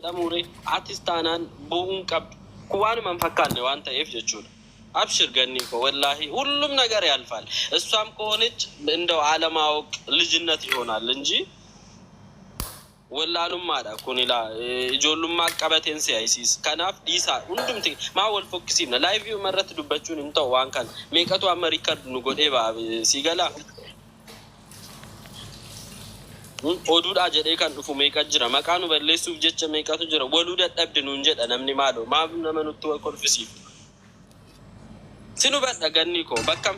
Jedhamuuree atis taanaan boo'uu hin qabdu kun waanuma hin fakkaanne waan ta'eef jechuudha abshir gannii koo wallaahi ሁሉም ነገር ያልፋል እሷም ከሆነች እንደው አለማወቅ ልጅነት ይሆናል እንጂ wallaalummaadha kun ilaa ijoollummaa qabateen si haysiis kanaaf dhiisaa hundumti maa wal fokkisiifna live irratti dubbachuun hin ta'u waan kana meeqatu amma record nu godhee ba'a sii galaa Oduudhaa jedhee kan dhufu meeqa jira. Maqaa nu balleessuuf jecha meeqatu jira. Waluu dadhabde nuun jedha namni maaloo. Maaf nama nutti wal kolfisiifta. Sin hubadha Gannii koo. Bakka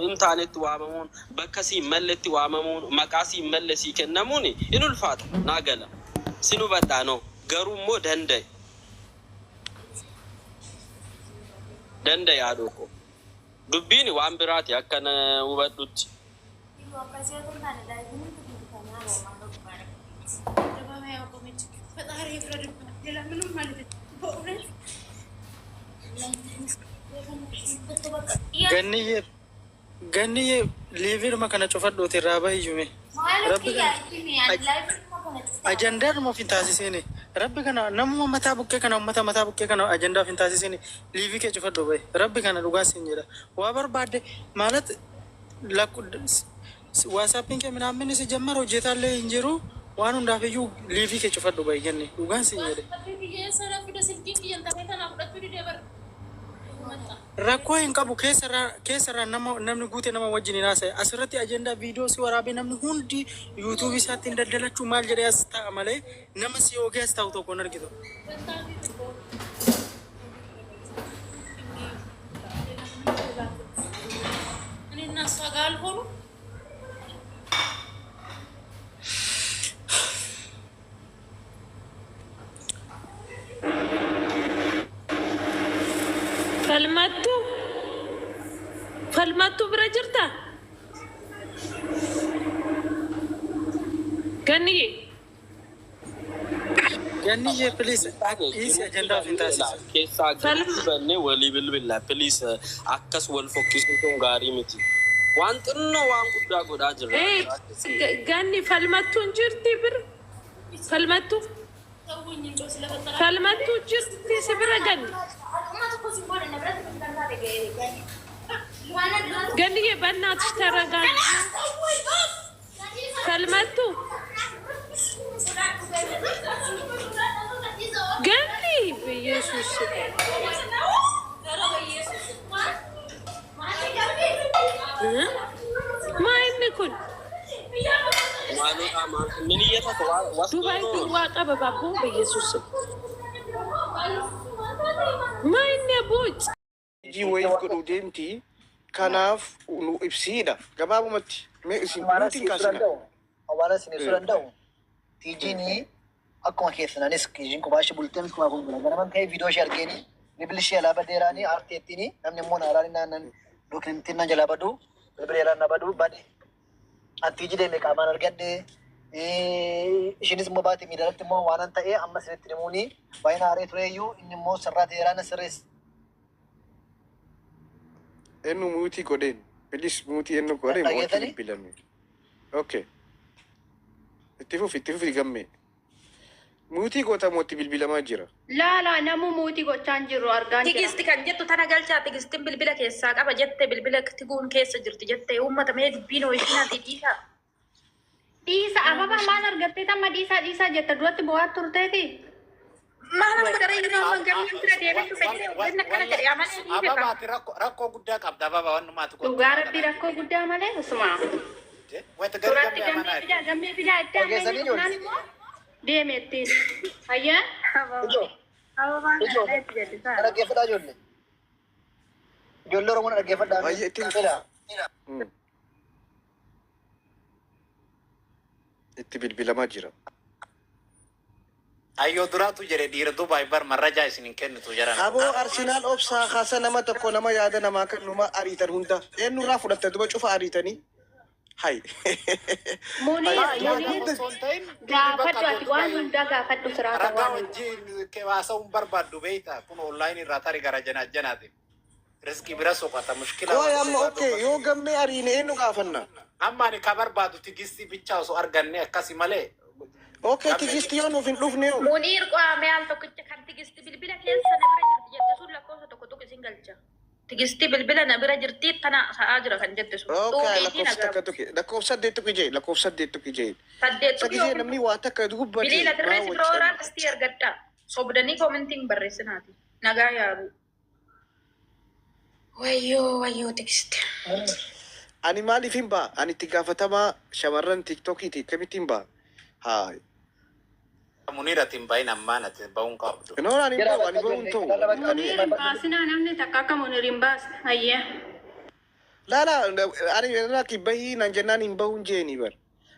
hin taanetti waamamuun, bakka si hin malletti waamamuun, maqaa si hin malle sii kennamuun hin ulfaata. Naa gala. Sin hubadha anoo. Garuu immoo danda'i. Danda'i haadhoo koo. Dubbiin waan biraati akka na hubadhutti. Ganniyyee Ganniyyee liiviidhuma kana cufadhuuti irraa bahiyyume. Rabbi kana ajandaadhuma of hin taasisiini. Rabbi kana namuma mataa buqqee kana ummata mataa buqqee kana ajandaa of hin taasisiini liivii kee cufadhu bahi. Rabbi kana dhugaa siin jedha. Waa barbaadde maalat Lakku WhatsAppin kee minaammini si jammar hojjetaallee hin jiru waan hundaaf iyyuu liivii kee cufadhu bahi ganni dhugaan siin jedhe. WhatsApp kiyya eessa na fida silkiin kiyya intarneeta naa fudhachuu didee bar. Maxxa. Rakkoo hin qabu keessarraa keessarraa nama namni guute nama wajjin hin haasa'e asirratti ajandaa viidiyoo si waraabee namni hundi yuutuubii isaatti hin daldalachuu maal jedhee as ta'a malee nama si hoogee as taa'u tokko hin argitu. Dantaa fi xiqqoo. እኔና እሷ ጋር አልሆኑ Falmattu Falmattu bira jirta Ganniye Ganniyyee please dhiisi ajandaa of hin taasisin. Keessaa Falma gadi bannee walii bilbilla please akkas wal fokkisuun gaarii miti. Waan xinnoo waan guddaa godhaa jirra. Ee ganni falmattuun jirti bira falmattu falmattuu jirti si bira ganni ገንዬ በእናትሽ ተረጋጊ። Falmattu ገኒ በኢየሱስ ማይኒ ኩን ዱባይ ዱዋ ቀበባ ቦ በኢየሱስ ማይኒ ቦጭ Hojii wayiif godhuu deemti. Kanaaf nu ibsiidha. Gabaabumatti mee isin Waan nuti si hin ibsuu kaasinaa. danda'u, waan isin ibsuu danda'u, TG'n akkuma keessan anis TG'n kophaa ishee bultee anis kophaa kun bula. Ganaman ka'ee viidiyoo ishee argeeni bilbilli ishee jalaa badeeraani aarteettiini namni immoo na araani naan dookimtiin na jalaa badu bilbila jalaa na badu bade. An TG deeme qaamaan argadhe. Ishiinis immoo baate miidiyaarratti immoo waanan ta'e amma isinitti himuuni baay'ee na aaree tureeyyuu inni immoo sirraa ta'eeraa na sirreesse. Ennu muutii godheen? Please muutii ennu godhe mootii Dhageetanii? bilbilame. Okay. Itti fufi itti fufi gammee. Muutii goota moo itti bilbilamaa jira? Laa laa namuu muutii gochaa hin jirru argaan jira. Tigisti kan jettu tana galchaa tigistin bilbila keessaa qaba jette bilbila tiguun keessa jirti jette uummata mee dubbiin ho'isinaatii dhiisaa. Dhiisa ababa maal argatteet amma dhiisaa dhiisaa jetta duratti bo'aa turteeti. Maal amma gara inni amma gammeen bira deemee dhufe jedhee wanni akkana jedhe amalee dhiise Ababa qaba. ati rakkoo rakkoo guddaa qabda ababa wannumaa ati gootu Dhugaa kana rabbii kana. rakkoo guddaa malee osuma. Wayita gari Duratti gammee gammee amanaa fidaa gammee fidaa itti amma inni Dhageessanii dhufnaan ijoollee? immoo deeme ittiin. Hayyaa. Ijoo, Ababaan ijoo, kana itti jedhe na dhaggeeffadhaa ijoollee. Ijoollee Oromoo na dhaggeeffadhaa mee. Baay'ee itti fufi. Fedha. Itti bilbilamaa jira. Ayyoo duraatu jedhe dhiira Dubaay bar marrajaa isin hin kennitu jarana. Aboo Arsenal obsaa kasa nama tokko nama yaada namaa kennu ma ariitan hunda eenyurraa fudhatta duba cufa ariitanii hay hay Muniir Laa yaada Muniir osoo hin ta'in dhiirri bakka gaafadhu addoo ati waan Dubaay hundaa gaafadhu siraata ragaa waan hundaa. wajjin kee haasa'uun barbaaddu beeyta kun online irraa tari gara janaajjanaatiin. Rizqii bira soqata mushkilaa Qoy wanti amma dhugaa okay dubbatu. yoo gammee ariine eenyu gaafanna? Amma ani ka barbaadu tigistii bichaa osoo arganne akkasi malee Okay, Tigisti yoo nuuf hin dhufne hoo? Muniir qo'amee al tokkicha kan Tigisti bilbila keessa na bira jirti jette sun lakkoofsa tokko tokko isin galcha. Tigisti bilbila na bira jirti tana sa'aa jira kan jette sun. Okay, Xuuqiitii lakkoofsa nagaa takka tuqi. Lakkoofsa saddeet tuqi jee. Lakkoofsa saddeet tuqi jee. Saddeet Isa tuqi gisee yookiin namni waa takka dubbate biliila maa dirree si waccan. birooraan asii argadha. Sobdanii koomentiin barreessinaati. Nagaa yaabu. Wayyoo wayyoo Tigisti. Ani maaliif hin ba'a? Ani itti gaafatamaa shamarran TikTokiiti. Akkamitti hin ba'a? Haa. Muniir ati hin bahin ammaan ati bahuun qabdu. No, ani hin Jira bahu. Ani bakka bahuun ijoollee ta'u. kanarra bakka Ani Muniir hin baasinaa namni takka akka Muniir hin baasne. Hayyee. laa laa ani lakki bahii naan jennaan hin bahuun jeeni bar.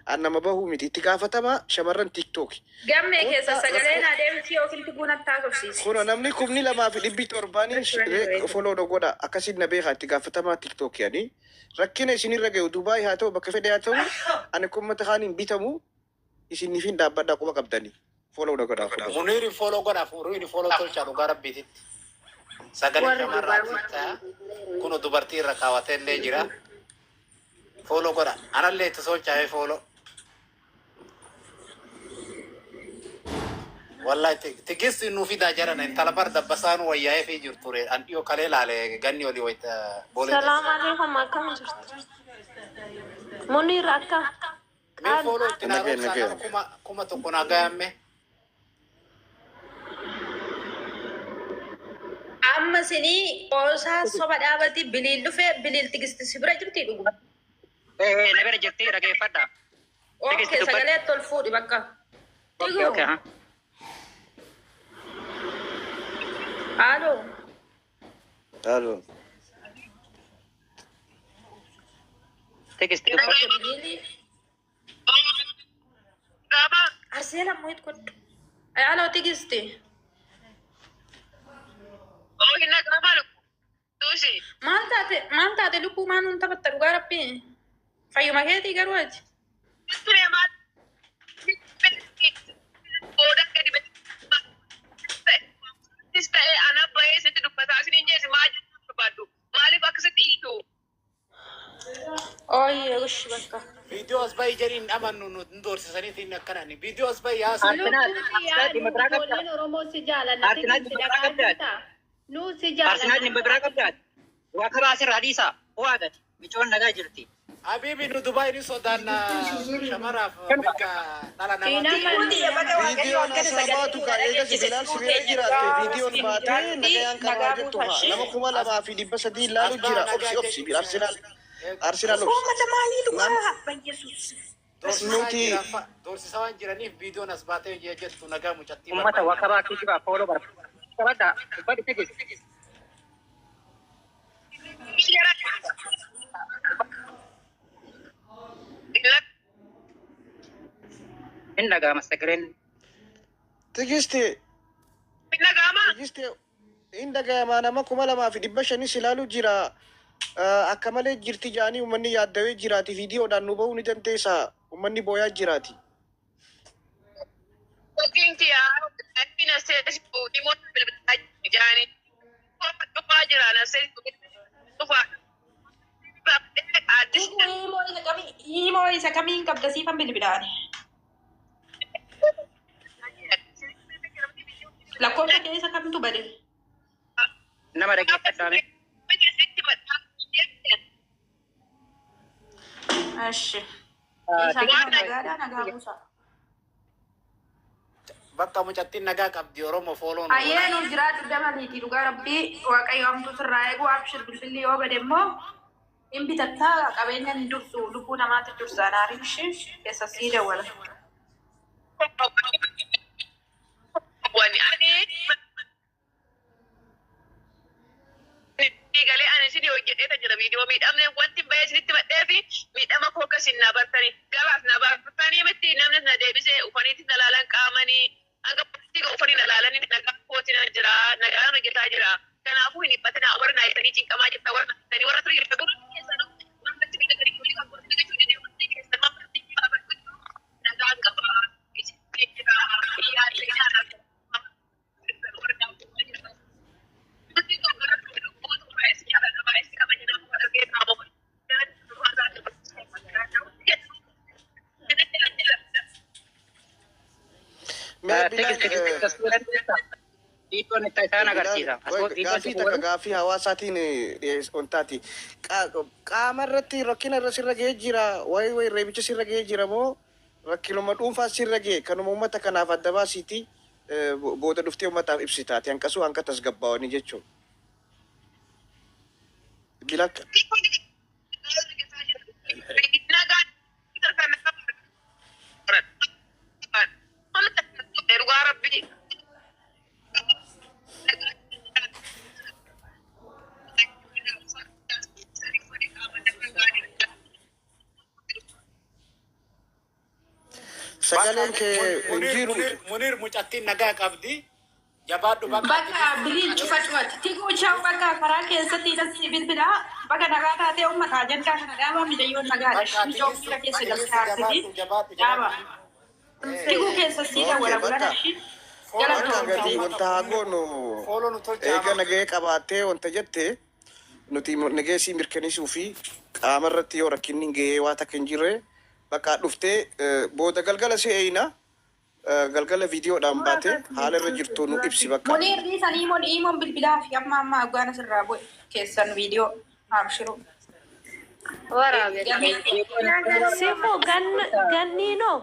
Ani nama bahuu miti. Itti gaafatamaa shamarran TikToki. Gammee keessa Kottaa sagaleen rakkoo. adeemsi yookiin tiguun hattaasofsiisi. Kuna namni 2700 follow na godha. Akkasiin na beekaa itti gaafatamaa TikToki ani. Rakkina isinirra gahu Dubaay haa ta'u bakka fedhe haa ta'u ani kun mata kaan hin bitamu isiniif hin dhaabbadhaa quba qabdanii. Follow na godhaa follow. Muniir follow godha Muniir follow tolcha dhugaa rabbiititti. Sagalee Warri Dubaay shamarraati ta'a. Kun dubartii irra kaawwatee illee jira. Follow godha. Anallee itti socho'ee follow. Wallahi Tigisti nu fidaa jiran intala bar dabbasaanu wayyaa'ee fi jirtu re. An dhiyoo kalee laale ganni olii wayita boolee Salaam alaikum akkam jirtu? Muniir akka Mee qaali. follow itti naa Nagee roobsaa nagee. nama 1000 naa gayamme. Amma sinii qoosaa soba dhaabati biliil dhufee biliil Tigisti si bira jirti dhuguma. Eh, na bira jirti dhageeffadha. Tigisti Okay dubbadhu. sagalee tol fuudhi bakka. Okay, Tiguu. okay. Ha. Haaloo. Halo. Tigisti dubbadhu. Okay biliilii. Arseela mo'it godhu. Haaloo Tigisti. Maal taate lubbuu maal nuun taphatta dhugaa rabbii. Fayyuma keetii garuu ati. Ooyyee ushi bakka. Viidiyoo as bahii jedhiin amannu nu hin doorsisaniitiin akkanani. Viidiyoo as bahii haasa'e. Arsenaal, Lubbuuti yaa Arsenaal dhimma nu biraa qabdaa? ijoolleen Oromoo si jaalanna Arsenaal Tigisti dhimma biraa dhagaa qabdaa? jirtaa? Nu si Arsenaal jaalanna dhimma biraa qabdaa? Waa karaa asirraa dhiisaa. Ho'aadha. Micoon nagaa jirti. Habibi nu Dubaay ni sodaanna shamaraaf Kanuma. mirga dhala Hin namaatiif. amannu. Viidiyoon asaa baatu kaa eegas Bilaal si bira jiraatte viidiyoon baatee nagayaan karaa jettu haa nama 2300 As laalu baha jira nagaa obsi obsi jedhiin Arsenaal Arsenaal obsi. Uummata maalii Nam dhugaa? Bayyesuus. Doorsisaa nuti jiran fa doorsisaa waan jiraniif viidiyoon as baatee jettu nagaa mucattii Uummata barbaanna. waa kabaa kijibaa fooloo barbaada. Qabadhaa. Dubbadhu Tigisti. Hin dhaga'ama sagaleen. Tigisti Tigisti hin dhagayamaa nama 2500 ilaalu jira. Akka malee jirti jaanii uummanni yaaddawee jiraati. Viidiyoodhaan nu bahuu ni dandeessa. Uummanni booyaa jiraati. Himoo isa kamiin qabda siifan bilbilaani. Lakkoofsa kee isa kamtu bade? Nama dhageeffadhaa mee. Ashi. Isaa Tigisti kana nagaadhaa nagaa buusa. Bakka mucattiin nagaa qabdi Oromoo fooloon Ayyee nu jiraatu dabaliiti dhugaa rabbii waaqayyo hamtuu sirraa eegu abshir bilbilli yoo bade immoo hin bitattaa qabeenya hin dursu lubbuu namaatti dursa naariin ishee keessa sii dawwala. Mee Bilaal Text text tasuu dandeessaa? Viidiyoon itti isaan agarsiisa. Asoo viidiyoon Gaaffii si takka godhu. gaaffii hawaasaatiin ontaati. Qaama irratti rakkina irra sirra gahee jira, wayi wayi reebicha sirra gahee jira moo rakkinuma dhuunfaa sirra gahe kanuma uummata kanaaf adda baasiiti booda dhuftee uummataaf ibsitaati hanqasuu hanqa tasgabbaawanii jechuudha. Bilaal. Dhugaa rabbii. Sagaleen kee hin jiru. Munir mucattiin nagaa qabdi. Jabaadhu bakka. Bakka biliin cufadhu ati. Tiguu shaw bakka karaa keessatti hidhatti bilbilaa bakka nagaa taatee uummata ajandaa kana dhaabaa midhayyoon nagaadha. Mijoon miira keessa galchaartiti dhaaba. Tiguu keessa siidha Okay, wala bakka. bulan Bakka gadi wanta haa goonu eega nagahee qabaattee wanta jette nuti nagahee sii mirkaneessuu fi qaama irratti yoo rakkinni hin gahee waa takka hin jirre bakka dhuftee booda galgala si eeyna galgala viidiyoodhaan baate haala irra jirtu nu ibsi bakka. Muniir dhiisan imoon imoon bilbilaa fi amma amma hoggaan asirraa bu'e keessan viidiyoo abshiru. Sifo ganniinoo.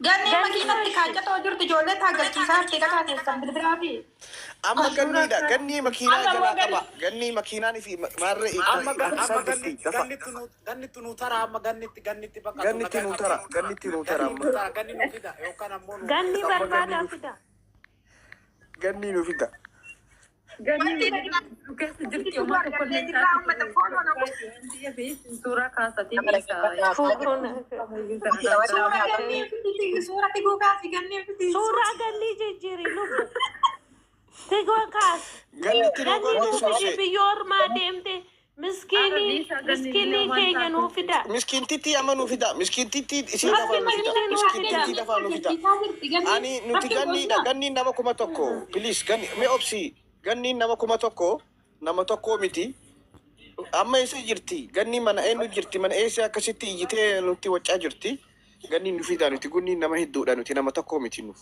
Ganni makiinatti kaachatoo jirtu ijoollee taagalchiisaa jirti dhagaa keessan bilbilaa fi. Amma ganniidha gannii makiinaa jalaa qaba gannii makiinaan fi maarree Amma isaan jirti dafa. gannitti nu tara amma gannitti gannitti bakka. Gannitti nu tara gannitti nu tara amma. Ganni nu fida yookaan ammoo nu. Ganni barbaadaa fida. Gannii nu fida. Ganni keessa jirti uummata tokkollee suuraa kaasatee dhiisa. Suura gannii fiti suura tiguu kaasi gannii fiti. Suuraa gannii jijjiiri lubbu. Tigoo kaas. Gannitti nu Ganni godhe nuu fidi soose. biyya ormaa deemte miskiinii miskiinii keenya nuu fida. Miskiintitti amma nu fida. Miskiintitti isii dafaa nu fida. Miskiintitti dafaa nu fida. Ani nuti ganniidha. Ganniin nama 1000. Please ganni mee obsi. Ganniin nama 1000 nama tokko miti. Amma eessa jirti? Ganni mana eenyu jirti? Mana eessa akkasitti iyyitee nutti waccaa jirti? Ganniin nu fida nuti gunniin nama hedduudha nuti nama tokko miti nuuf.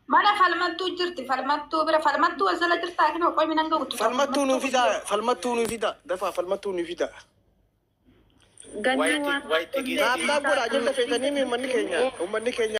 Mana falmattuu jirti falmattuu bira falmattuu asala jirtaa kinoo qomi nan gahutu. Falmattuu nu fida. Falmattuu nu fida. Dafaa falmattuu nu fida. Ganni waan Taap taap godhaa jala feetanii uummanni keenya. Uummanni keenya.